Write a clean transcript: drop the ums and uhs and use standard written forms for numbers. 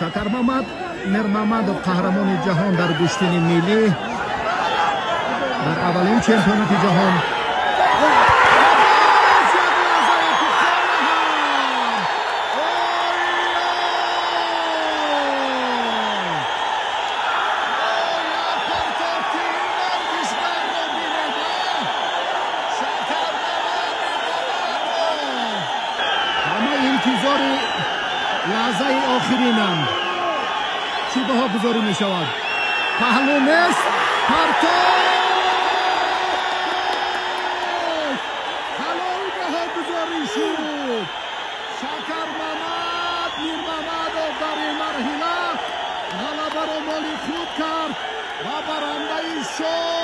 Шакармамад Мирмамадов, қаҳрамони ҷаҳон дар гӯштини миллӣ, дар аввалин чемпионати ҷаҳон. Боз як лаҳзае ки хола ҳам. Ой-ой! Оя, партофти ин варзишгарро бинед, а? Шакармамад Мирмамадов. Ҳама интизори лаҳзаи охиринанд. Чӣ баҳогузорӣ мешавад? Паҳлӯ нест, партофт! Ҳалол баҳогузорӣ шуд. Шакармамад Мирмамадов дар ин марҳила ғалабаро моли худ кард ва барандаи шоҳ.